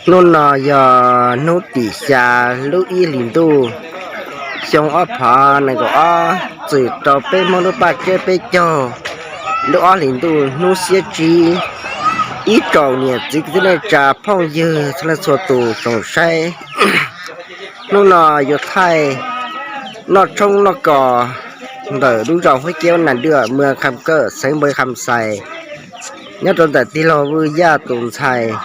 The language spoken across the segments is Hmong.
Hnub no yog hnub tim xya lub ib hlis ntuj, xyoo ob phav nees nkaum ob, txwm rau peb Hmoob lub paj tseb peb caug, lub ob hlis ntuj hnub xiab tsib. Ib tsoom niam txiv kwv tij neej tsa phooj ywg txhua leej txhua tus tsoom saib, hnub no yuav thaij noj tshoob noj kos ntawm lub zos Huab Kiab Nas Dwaj, mws Kham Kawj, xeev Npau Li Kham Xais, nyob rau ntawm tij laug Vwj Yaj tus ntxhais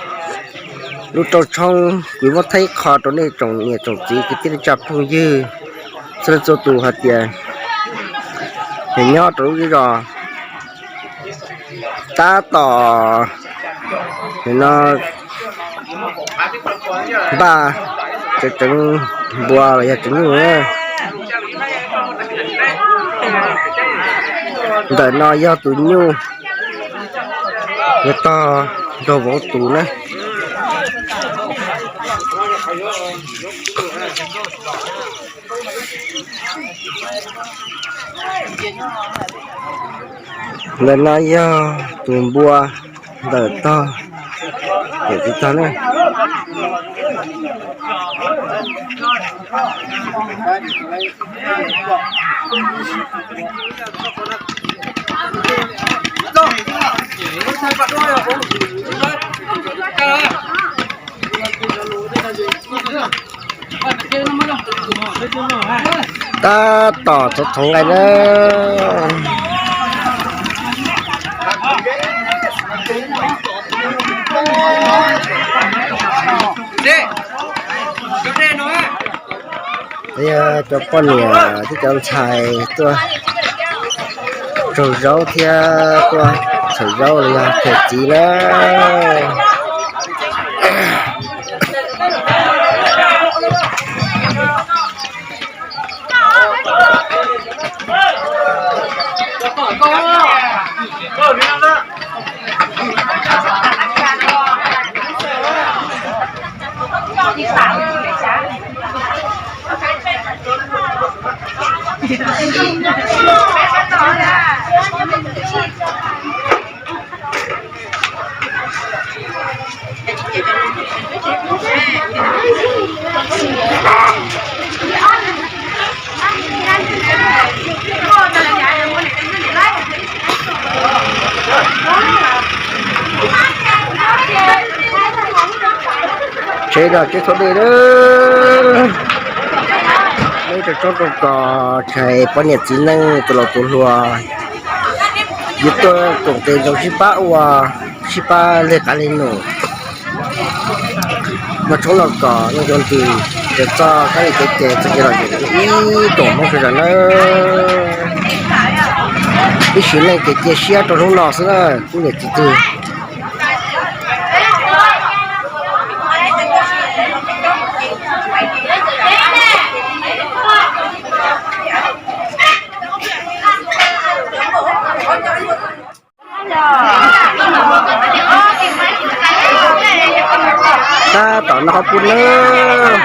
lub rooj tshoob. Kuv muab thaij qho rau nej tsoom niam tsoom txiv kwv tij neej tsa phooj ywg txhua leej txhua tus hais tias nws nyob rau lub zej zos tab tom no npaj tseev npua los yog tseev nyuj. Ntawm no yog tus nyuj, yog tog nrog vauv tus na. Ntawm no yog tus npua ntawm tog, ntawm tog na. Tab tom thov thov nqaij na. Cov poj niam thiab cov ntxhais tuaj raug zaub thiab tuaj txhawm zaub los yog them txiv na. Tsheb dog tsheb txhob dej lawm. Neb rau tsob rau kos, tshais poj niam txiv neej tus laus tus hluas, yuav tuaj koom tes nrog sib pab ua, sib pab leg qav leg num, noj tshoob noj kos nyob zoo ntws, ces txoj kab li kev ces txoj kev lom zem ib tsoom Hmoob sawv daws nawb. Ib sim neej ces cia siab rau hnub no xwb na, kuv niam txiv twg. Tab tom noj qhob pub nawb.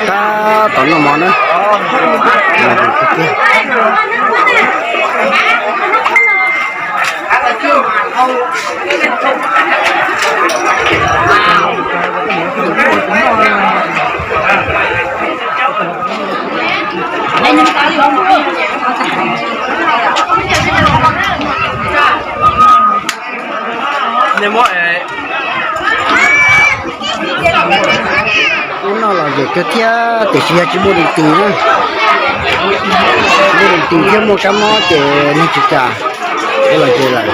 Tab tom noj mov na. Ub, noj los ces kawg thiab tiam sis yog tsis muaj leej twg na. Muaj leej twg thiab muaj sab mob ces neeg tsis kam, ub los ces lawm.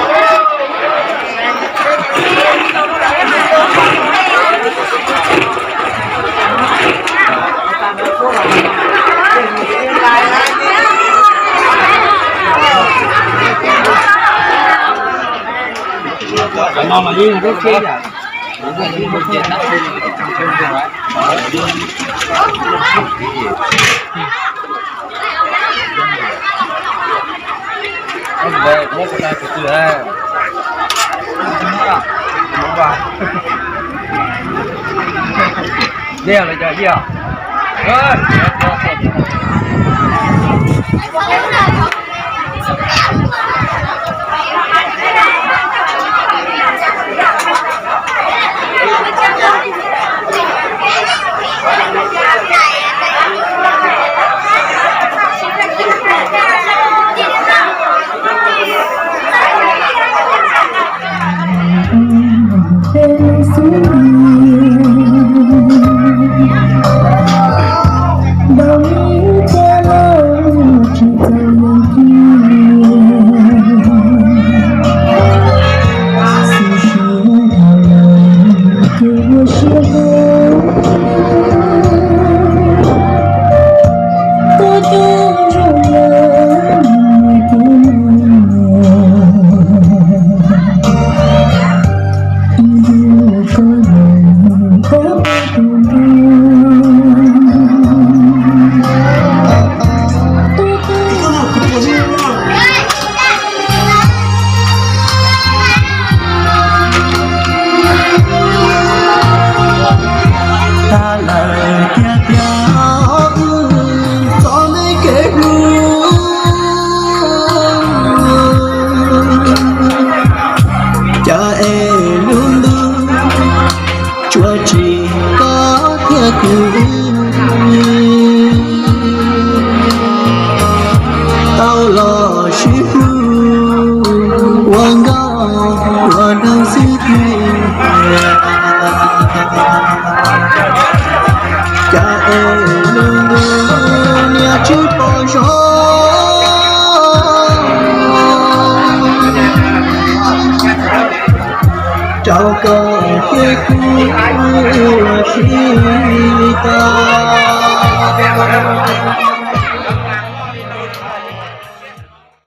Tag lawm tiag tiag wb txoj neej kev hlub, cas es lub ntuj tsuas tsim koj thiab kuv. Tau los sib hlub ua nkauj ua nraug xwb tiag, cas es lub ntuj niaj tsis pom zoo. Rau koj thiab kuv ua si tas.